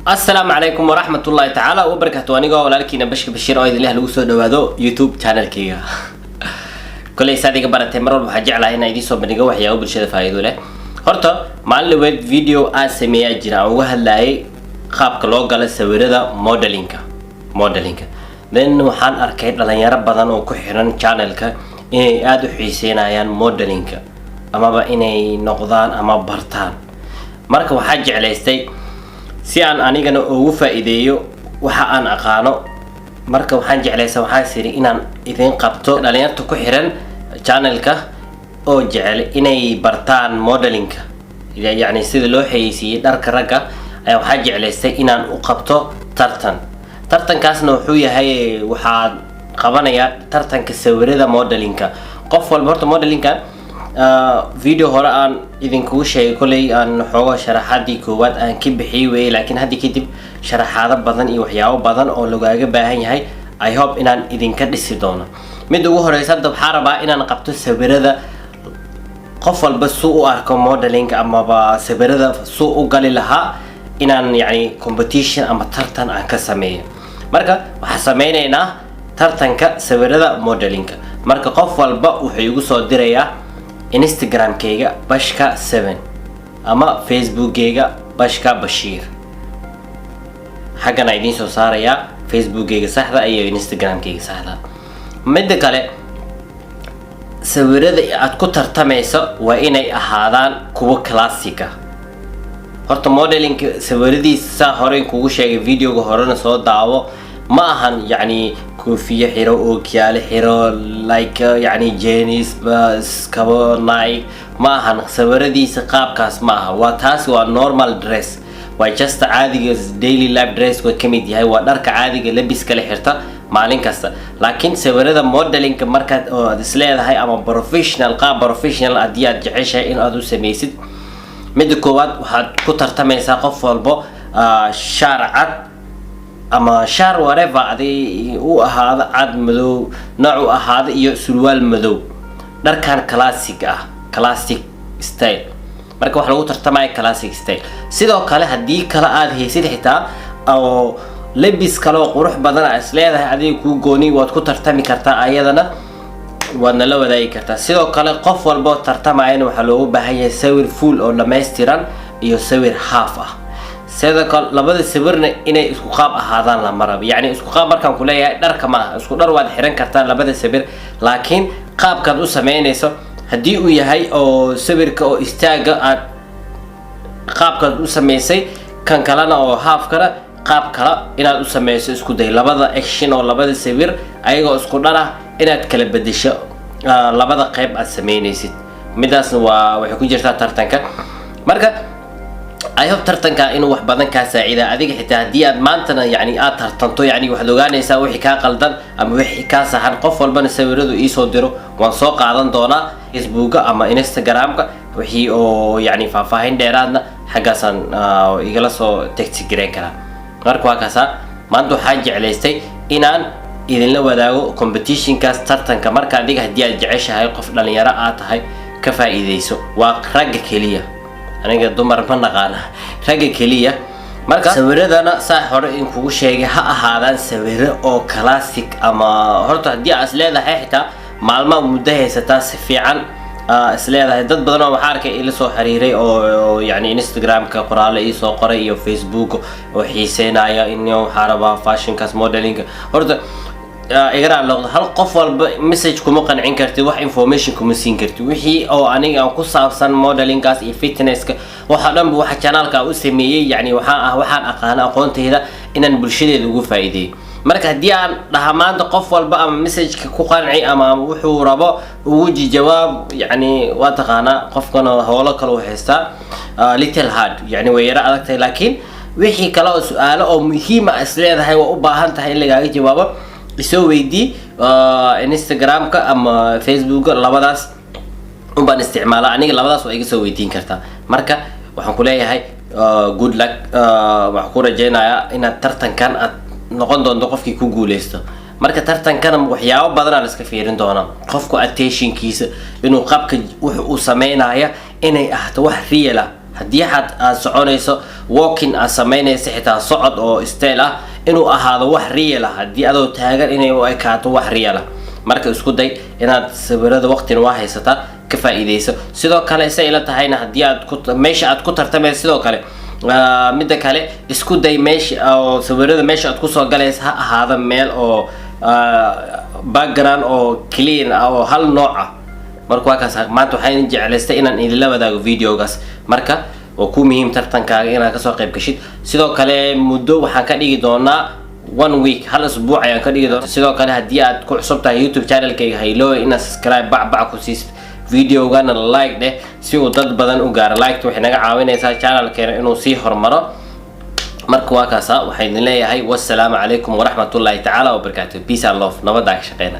Asalaamu calaykum waraxmat ullaahi tacaala wabarakaatu. Anigoo walaalkiina Bashka Bashiir oo idinleh lagu soo dhawaado YouTube channelkayga. Koley saad iga baratay, mar walba waxaa jeclahay inaan idiin soo bandhigo waxyaabo bulshada faa'iido leh. Horta maalin dhaweed video aan sameeyaa jira aan uga hadlayay qaabka loo galo sawirada modelinka. Then waxaan arkay dhalinyaro badan oo ku xiran channelka inay aada u xiiseynayaan modelinka amaba inay noqdaan ama bartaan. Marka waxaa jeclaystay si aan anigana ugu faa'iideeyo waxa aan aqaano. Marka waxaan jeclaysa, waxaa siri inaan idin qabto dhalinyarta ku xiran channelka oo jecel inay bartaan modelinka, yacni sida loo xayeysiiyey dharka ragga ayaa waxaa jeclaystay inaan u qabto tartan. Tartankaasna wuxuu yahay, waxaa qabanayaa tartanka sawirada modelinka. Qof walba horta modelinka video hore aan idinkugu sheegay, kolley aan xoogo sharaxaadii koowaad aan ka bixiyey weeye, laakiin hadda kadib sharaxaado badan iyo waxyaabo badan oo lagaaga baahan yahay I hope inaan idinka dhisi doono. Midda ugu horeysa, hadda waxaa rabaa inaan qabto sawirada qof walba suu u arko modeling amaba sawirada suu u gali lahaa, inaan yacni competition ama tartan aan ka sameeyo. Marka waxaan sameyneynaa tartanka sawirada modelinka. Marka qof walba wuxuu igu soo dirayaa Instagramkayga Bashka 7 ama Facebookkayga Bashka Bashiir. Xaggana idiin soo saarayaa Facebookkayga saxda iyo Instagramkayga saxda. Midda kale, sawirada aad ku tartamayso waa inay ahaadaan kuwo classic ah. Horta modelinka sawiradiisa, saa hore kugu sheegay, videoga horena soo daawo, ma ahan yacni koofiye xiro, ookiyaale xiro, like yacni jeans, kabo Nike, ma ahan. Sawiradiisa qaabkaas ma aha. Waa taas, waa normal dress, waa just caadiga daily life dress waa kamid yahay, waa dharka caadiga labiska la xirta maalin kasta. Laakiin sawirada modelinka markaad oo aad isleedahay ama professional, qaab professional haddii aad jeceshahay in aad u sameysid, midda koowaad waxaad ku tartamaysaa qof walbo shaar cad ama shaar whatever aday u ahaado, cad, madow, nooc u ahaado, iyo surwaal madow, dharkan classic ah, classic style. Marka waxa lagu tartamaya classic style. Sidoo kale haddii kale aad haysid xitaa oo lebis kale oo qurux badan aa is leedahay adiga kuu gooni, waad ku tartami kartaa, ayadana waadna la wadaagi kartaa. Sidoo kale qof walboo tartamayana waxaa loogu baahan yahay sawir full oo dhammaystiran iyo sawir half ah. Sidoo kale labada sawirna inay isku qaab ahaadaan lama rabo. Yacni isku qaab markaan ku leeyahay, dharka ma aha. Isku dhar waad xiran kartaa labada sawir, laakiin qaabkaad u sameynayso haddii uu yahay oo sawirka oo istaaga aad qaabkaad u samaysay, kan kalena oo halfkana qaab kale inaad u sameyso isku day. Labada action oo labada sawir ayagoo isku dhar ah inaad kala bedesho labada qayb aad sameynaysid, midaasna waa waxay ku jirtaa tartanka. Marka I hope tartanka inuu wax badan kaa saacida adiga, xitaa haddii aad maantana yani aad tartanto, yani waxaad ogaanaysaa wixii kaa qaldan ama wixii kaa saxan. Qof walbana sawiradu iisoo diro waan soo qaadan doonaa Facebooka ama Instagramka. Wixii oo yani faahfaahin dheeraadna xaggaasaan igala soo text gareyn karaa. Marka waa kaasaa, maanta waxaan jeclaystay inaan idinla wadaago competitionkaas, tartanka. Marka adiga haddii aad jeceshahay, qof dhalinyaro aad tahay, ka faa'iideyso. Waa ragga keliya, aniga dumar ma naqaana, ragga keliya. Marka sawiradana saa hore in kugu sheegay ha ahaadaan sawiro oo classic. Ama horta haddii aad is leedahay xitaa maalmaa muddo haysataa, si fiican is leedahay. Dad badan oo waxaa arkay ila soo xiriiray oo yani Instagramka qoraale iisoo qoray iyo Facebook oo xiiseynaya in waxaa rabaa fashionkaas, modelinga. Horta igara noqdo, hal qof walba message kuma qancin kartid, wax information kuma siin kartid. Wixii oo aniga aan ku saabsan modelingaas iyo fitnesska waxa dhanba, waxa channelka u sameeyey yani waxaan ah waxaan aqaana aqoonteyda inaan bulshadeeda ugu faa'iideeyo. Marka haddii aan dhaha maanta qof walba ama messageka ku qanci ama wuxuu rabo ugu jawaab, yani waa taqaanaa qofkana howlo kale u haystaa, little hard, yani way yaro adag tahay. Laakiin wixii kale oo su-aalo oo muhiima is leedahay waa u baahan tahay in lagaaga jawaabo, isoo weydii Instagramka ama Facebooka. Labadaas unbaan isticmaala aniga, labadaas waa iga soo weydiin kartaa. Marka waxaan ku leeyahay good luck. Waxaan ku rajeynayaa inaad tartankan aad noqon doonto qofkii ku guuleysto. Marka tartankana waxyaabo badanaa la iska fiirin doonaa, qofku attentionkiisa inuu qabka wuxu uu sameynaya inay ahto wax real ah. Haddii xad aad soconayso, walking aad samaynaysa, xitaa socod oo style ah, inuu ahaado wax real ah. Haddii adoo taagan, inay u ekaato wax real ah. Marka isku day inaad sawirada, waqtina waa haysataa, ka faa'iidayso. Sidoo kale, say ila tahayna, haddii aad ku meesha aad ku tartamayso, sidoo kale midda kale, isku day meesha oo sawirada meesha aad kusoo galaysa ha ahaado meel oo background oo clean ah oo hal nooc ah. Marka waa kaas. Maanta waxaan jeclaystay inaan idinla wadaago videogaas. Marka waa ku muhiim tartankaaga inaad kasoo qayb gashid. Sidoo kale, muddo waxaan ka dhigi doonaa one week, hal isbuuc ayaan ka dhigi doonaa. Sidoo kale, haddii aad ku cusub tahay YouTube channelkayga, haylooy inaad subscribe bacbac ku siisid, videogana like dheh si uu dad badan u gaaro. Like waxay naga caawinaysaa channelkeena inuu sii horumaro. Marka waa kaasa. Waxaan idin leeyahay wassalaamu calaykum waraxmatullaahi tacaala wabarakaatu. Peace and love. Nabadaa ka shaqeyna.